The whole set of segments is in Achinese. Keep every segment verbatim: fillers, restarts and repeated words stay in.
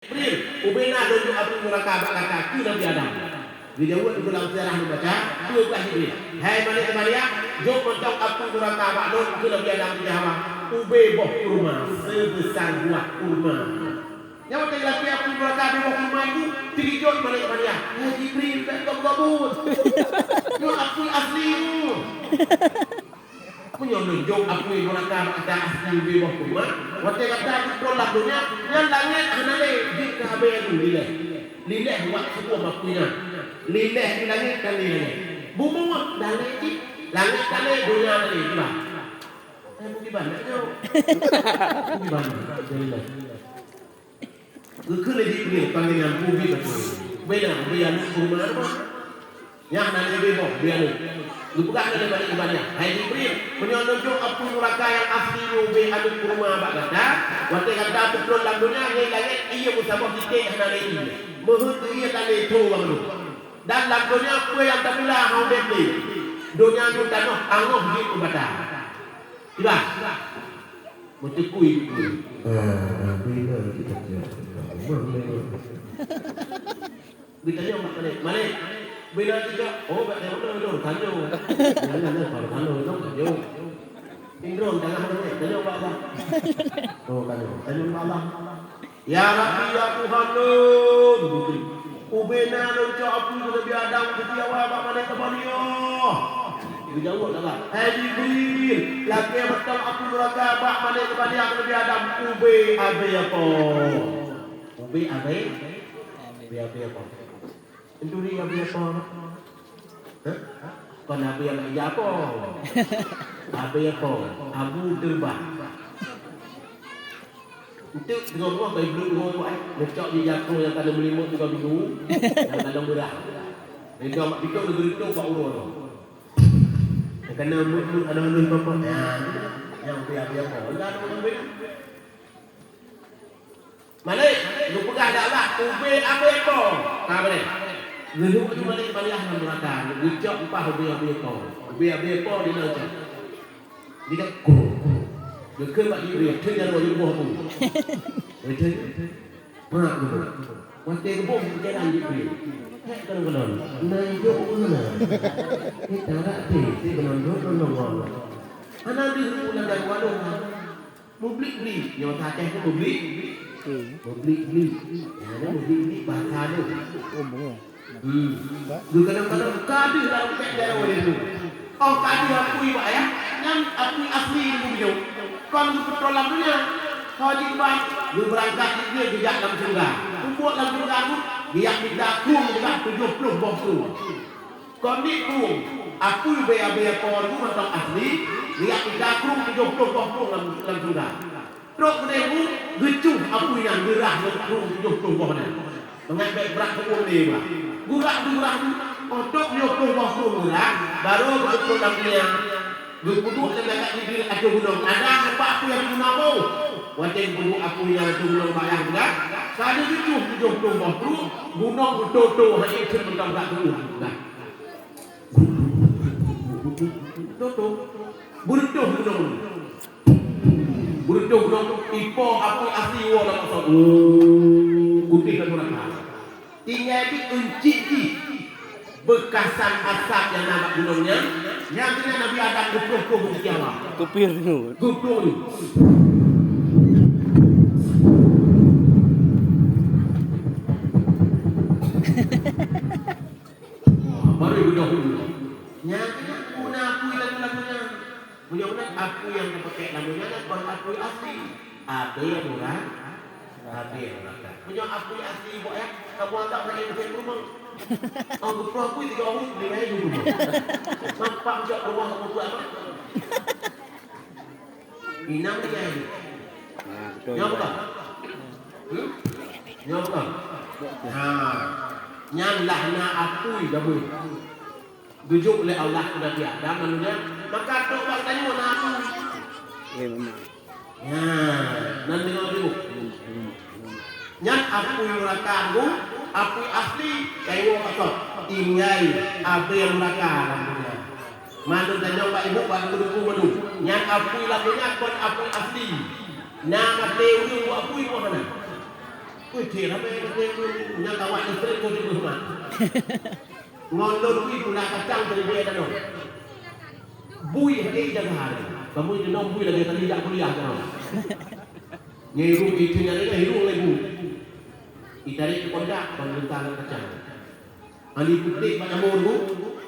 Jibril, ubé na lôn jok apui nuraka bak gata keu Nabi Adam. Geujaweueb geuh lam sejarah neubaca, peue peugah Jibril, "Hai malaikat Maria, jok mantong apui nuraka bak lôn keu Nabi Adam keu Hawa, ubé boh kurma seubeusa buah kurma." Nyan watée geulakée apui nuraka ubé boh kurma nyan, teukeujot malaikat Maria, "Hai Jibril, bèk gabut-gabut. Nyoe apui asli nyoe." Meunyoe lôn jok apui nuraka bak gata asli ubé boh kurma, watée gata teupeue lam donya, nyan langét hana lé, jeuet keu abée adu lilée. Lilée wak sibuem apui nyan. Lilée di langét dan di langét. Bumoe dalé cit, langét dalé, donya dalé, kiban. Eh, bukiban, nak jaweueb. Bukiban, lilée. Geukheun lé Jibril, "Panggil nyang ubit bacut. Beda, ubé aneuk kurma apa?" Nyan na lé ubé boh, ubé aneuk. Geupeugah lé Nabi Ibrahim, "Hai Jibril, meunyoe lôn jok apui nuraka nyang asli nyoe ubé aneuk kurma bak gata, watée gata teupeulon lam donya, ngon langét ié meusaboh titék hana lé ié. Meuheuet keu ié ka lé tho banmandum. Dan lam donya peue nyang tapula hana udeb lé. Donya nyoe tanoh angoh jeuet keu bata." Iba. Meuteukui. Ah, ah, bina kita kerja. Memang, memang. Geutanyong bak Malik, "Malik, bina kita." "Oh, bak yang mana tu?" Tanyong. Jangan, jangan, kalau tanyong tu, tanyong. Indro, jangan, jangan, tanyong bak Allah. Oh, tanyong. Tanyong bak Allah. Ya Rabbi, ya Tuhan lôn, ubé na lôn cok apui keu Nabi Adam keu Hawa bak Malaikat Maria. Geujaweueb lagak, "Hai Jibril, lakée mantong apui nuraka bak Malaikat Maria keu Nabi Adam, ubé abée po." Ubé abée? Ubé abée po. Peuturi Abu Yapo? Hah? Kon Abu Yapo. Abu Yapo. Abu Teubang. Enteuk teungoh-teungoh bak ibluk teungoh buat, eh. Ngecok di jaku nyang ka meulimong tiga minggu, nyang ka beurah. Lintong mak pitok, leubeureutoh bak uroe nyoe. Nyang ka meuet-meuet aneuk-aneuk bapak. Nyan, nyang Abu Yapo. Enggak ada orang beda. Malik, geupeugah dak bak ubé abée po. Ka malik. Geulhok laju Malik baliah lam neuraka, geucok upah ubé abée po. Ubé abée po di neuraka. Di dak ko. Geukheun bak Jibril, "Theun nyan lôn boh bu." Beutôi. Mak geuboh. Watée geuboh, geujalan Jibril. Hek kalon-kalon. Na ijok u mana? Kita rak teh, si kalon dot lôn nongol. Hana deuh u ladang warong. Mublik-blik, nyoe that Aceh tu mublik. Hmm. Mublik-blik. Ya, ni mublik-blik bahasa tu. Oh, betul. Hmm. Ba- Dulu kadang-kadang ka deuh dalam tek daerah orang tu. Oh, ka deuh apui bak ayah, nyan apui asli ilmu beliau. Kon geupeutroh lam dunia. Ho jiban, geubeurangkat dia geujak lam syeuruga. Peubuet lam syeuruga tu, geujak mita krueng juga tujoh ploh boh krueng. Kon di krueng, apui ubé-ubé po nyoe mantong asli, geujak mita krueng tujoh ploh boh krueng lam, lam syeuruga. Trok keudeh bu, geucuh apui nyan geurah ngon krueng tujoh ploh boh nyan. Mangat bèk brat keupeue lé bah. Geurah, geurah, oh, trok tujoh ploh boh krueng geurah, barô geupeutrok lam dunia. Geupeuduek lé malaikat Jibril ateueh gunong. Adam nampak apui ateueh gunong bu. Watèe geupeuduek apui nyan ateueh gunong bak ayah geuh, ka geucuh tujoh ploh boh krueng, gunong geutoe-toe, hana jeuet mantong brat keupeue. Toto. Beureutoh gunong. Beureutoh gunong, ipo apui asli woe lam asot. Kutéh lam neuraka. Tinggai di euncit jih. Beukasan asap nyang na bak gunong nyan, nyan keuh Nabi Adam geuploh-ploh beusiawa. Geuploh nyoe. Wah, baru beudôh dulu. Nyan keuh guna apui lagu-lagu nyan. Meunyoe meunan apui nyang teupakék lagu nyan kon apui asli. Abée murah, abée murah. Meunyoe apui asli buet nyan, kamoe anggap hana meukeusut peurumoh. Oh, geuproh apui tiga ureueng, lima ibu peurumoh. Nampak jak peurumoh kamoe buet apa? Inong dia ni. Ah, betul. Nyoe bukan? Hmm? Nyoe bukan? Ha. Nyan lah na apui gabe. Geujok lé Allah keu Nabi Adam, lalu nyan, maka trok bak tanyoe na apui. Ya, memang. Nyan, nan deungoe dulu. Nyan apui neuraka nyoe, apui asli, kayue kasôk. Tinggai abée neuraka lam donya. Mandum tanyong bak ibu, bak teungku-teungku mandum. Nyan apui lam donya kon apui asli. Na maté ureueng bak apui moh hana. Wih, cit ramé maté tu, nyang kawan listrik tu di rumah. Ngon lôn wih pula kacang teurimé tanoh. Bui hei jaga hari. Kamu jenong bui lagi tadi jak kuliah tanoh. Ngiru itu nyari ngiru lagi. Itarik ke kontak, pemerintah nak kacang. Ani peutek bak jamur tu,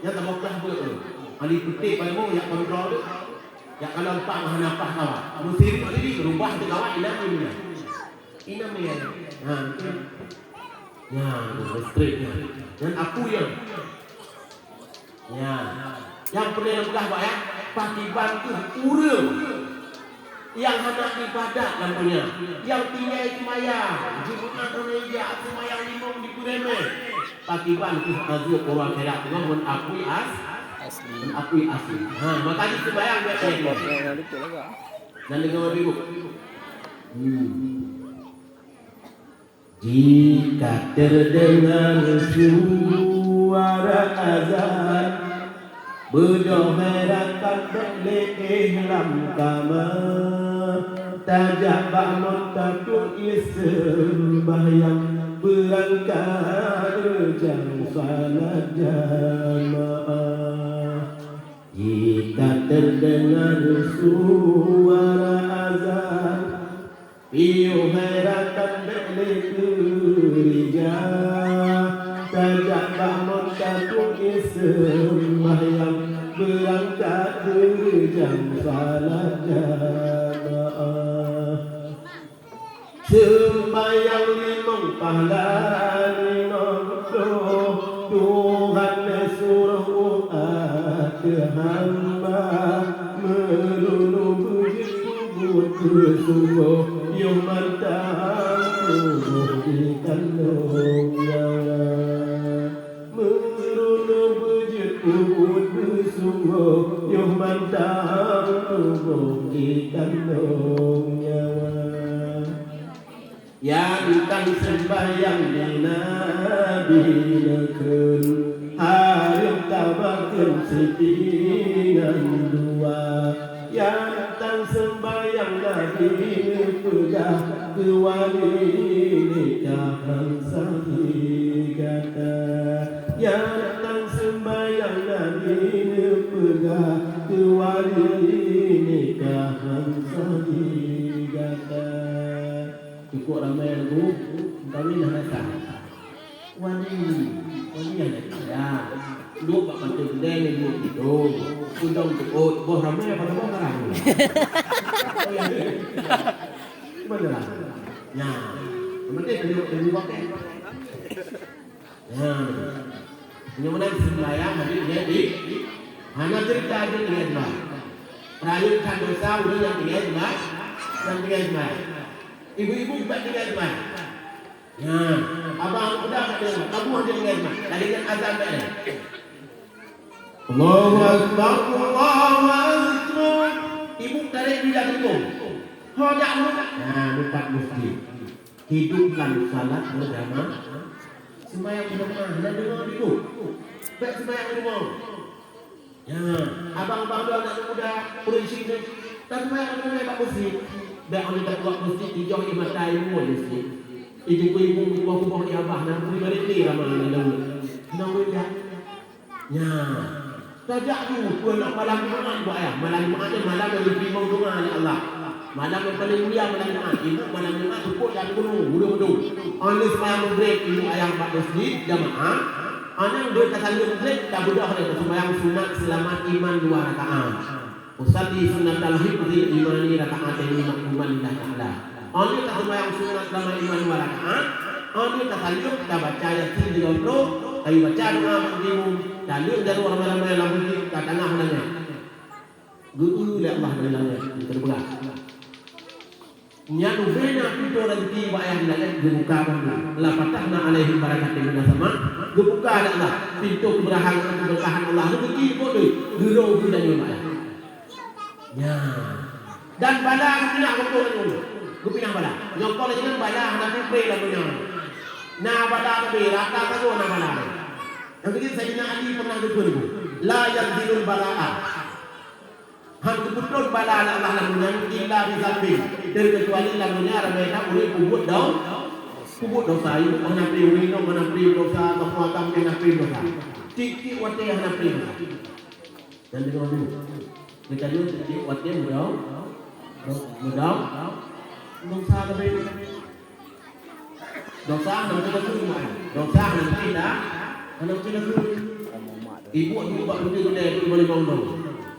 nyang taboklah buet tu. Ani peutek bak jamur, yak kontrol tu. Yak kalau empat hana pah kawan. Meusirik tadi, rubah tu kawan, inam ni. Inam ni. Ha, tu. Ya, listrik ni. Dan apu yang. Ya. Yang pernah peugah bak ya, pakiban tu ureueng. Nyang hana ibadat lam donya, nyang tinggai seumayang, Jumat hana ijak seumayang limong di Peureumeh, pakiban kheueh azeub uroe akhirat ngon apui as-, Asli. Ngon apui asli. Ha, maka jih seumayang bèk lé. Nyan deungoe Ibu. Hmm. Jika terdengar suara azan, beudôh rakan bèk lé lam kama. Tajak bak meutakut ié seumbahyang, beurangkat reujang salat jamaah. Jika terdengar suara azan, piôh hai rakan bèk lé keurija, tajak bak meutakut ié seumbahyang, beurangkat reujang salat jamaah. Seumbahyang limong pahla limong ploh, Tuhan suroh umat hamba, meureunoe beujeuet peubuet beusunggoh, yoh mantong tuboh di kandông nyawa. Meureunoe beujeuet peubuet beusunggoh, yoh mantong tuboh di kandông nyawa. Nyang tan seumbahyang di Nabi neukheun, hareuem tabakheun siti ngon dua. Nyang tan seumbahyang Nabi neupeugah, keuwali nikah han sahi gata. Nyang tan seumbahyang Nabi neupeugah, keuwali nikah han sahi gata. Cukup ramai lagu, kami dah datang. Wali, wali yang ada. Ya. Duduk bak pantai bendera ni, duduk gitu. Undang tu, oh, boh ramai apa boh haram? Oh, ya. Mana lah? Ya. Yang penting tunjuk, tunjuk pakai. Ya. Yang mana sembahyang, habis dia di, hana cerita dia tinggal sembahyang. Perayuk kan dosa, udah yang tinggal sembahyang. Yang tinggal sembahyang. Ibu-ibu bukan tinggal sembahyang. Nah, abang udah kat dalam, kamu ada ingat mak. Tadi kan azan tak ada. Allahu Akbar, Allahu Akbar. Ibu tarik di dalam tu. Ho dak mu. Nah, bukan mesti. Hidupkan salat berjamaah. Sembahyang berjamaah. Dah dengar ibu. Tak sembahyang di rumah. Ya, abang-abang dua anak muda, ureueng syiek, taseumayang ramé bak meuseujid. Bèk ulôn takuak meuseujid, ijoh ié mata ilmu meuseujid. Ibu-ibu, ibu-ibu, ié abah, na bri bareng lé ramé lam laôt. Nang mulia. Ya. Tajak dulu, peue nang malam Jumat, buat ayah. Malam Jumat nyan malam nyang jiteurimong doa lé Allah. Malam nyang paleng mulia malam Jumat. Ibu malam Jumat seupôt jak gunong, meudong-meudong. Óh lheueh seumayang Maghrib, ibu ayah bak meuseujid, jamaah. Anang deuh tasaleuem Maghrib, tabeudôh lé taseumbahyang sunat seulamat iman dua rakaat. Usalli sunnatal hifzi imani raka'ataini maktuban lillahi ta'ala. Óh lheueh taseumbahyang sunat seulamat iman dua rakaat, óh lheueh tasaleuem tabaca Yasin tiga puluh, tabaca doa bak imum, taleueng jaroe ramé-ramé lam meuseujid, tatangah u langét. Geu-eu lé Allah dari langét, geupeugah. Nyan ubena pintoe rezeki bak ayah di langét geubuka bak geuh. La fatahna alaihim barakatim minas sama, geubuka lé Allah pintoe keubeurehan, keubeurehan Allah, rezeki buet deuh, geurô geuh dan nyoe bak ayah. Nya. Dan bala geupinah bak geuh nyoe. Geupinah bala. Nyoe kon lagèe nyan bala hana peupreh lam donya. Na bala tapi rata sagoe na bala. Nyang keuneuk Saidina Ali pernah geukheun, "La yanzilul bala'a." Han geupeutrön bala lé Allah lam donya nyoe illa bi dzanbin, teukecuali lam donya ramé that ureueng peubuet do-, Peubuet dosa, ibu hana preh, ureueng inong hana preh dosa, kamoe agam hana preh dosa. Tiep-tiep watèe hana preh dosa. Dan deungoe dulu. Geutanyoe tiep-tiep watèe mudong, mudong dosa leubeh. Dosa hana mungken leubeh, dosa hana mungken dah, hana mungken leubeh. Ibu dulu bak pintoe keudè, pintoe limong dong.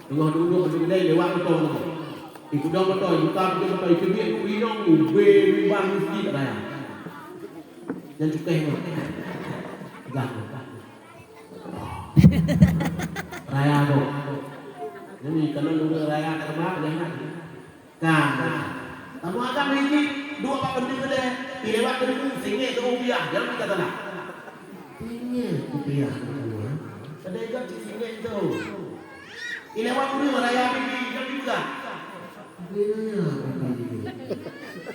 Teungoh duduk pintoe keudè, lewat moto. Ipeudong moto, ibuka pintoe moto, iteubiet ureueng inong, ubé mimbar meuseujid raya. Nyang cukéh nyoe. Peugah nyoe. Raya nyoe. Jadi, kalau ureueng raya tak teuba, jangan. Kan. Kamoe agam hiji, duek bak pintoe keudè, ilewat keuneuk singèt dua rupiah, jangan kita salah. Singèt rupiah, keudè gèt singèt tu. Ilewat ureueng raya bibi, jangan dipeugah.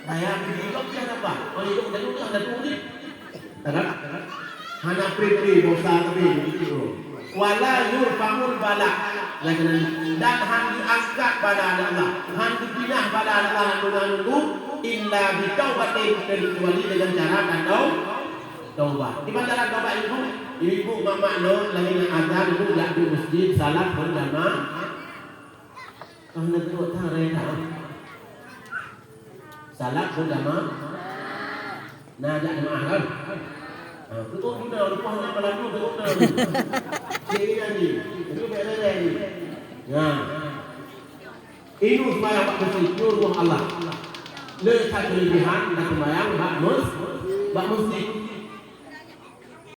Raya bibi, kok bisa dapat? Oh, itu udah, udah, udah, udah. Kan? Hana preh-preh dosa leubeh begitu. Wala yurfa'ul bala. Dan hana diangkat bala Allah. Hana dipinah bala Allah, hana nunggu, illa bitaubatin, kecuali dengan cara tatau-, taubat. Di mana cara taubat, ibu? Ibu, mak-mak, lôn, laén azan, ibu, jak di masjid, salat berjamaah. Ka hana teuôt that raya that. Salat berjamaah. Na jak jamaah kan? Ha, teuôt guna, leupah na malam tu teuôt na. Cik ni nyan ni. Itu bèk raya ni. Nah. Inong seumayang bak masjid, nyoe rumoh Allah. Le that keulebihan na seumayang bak mas-, bak masjid.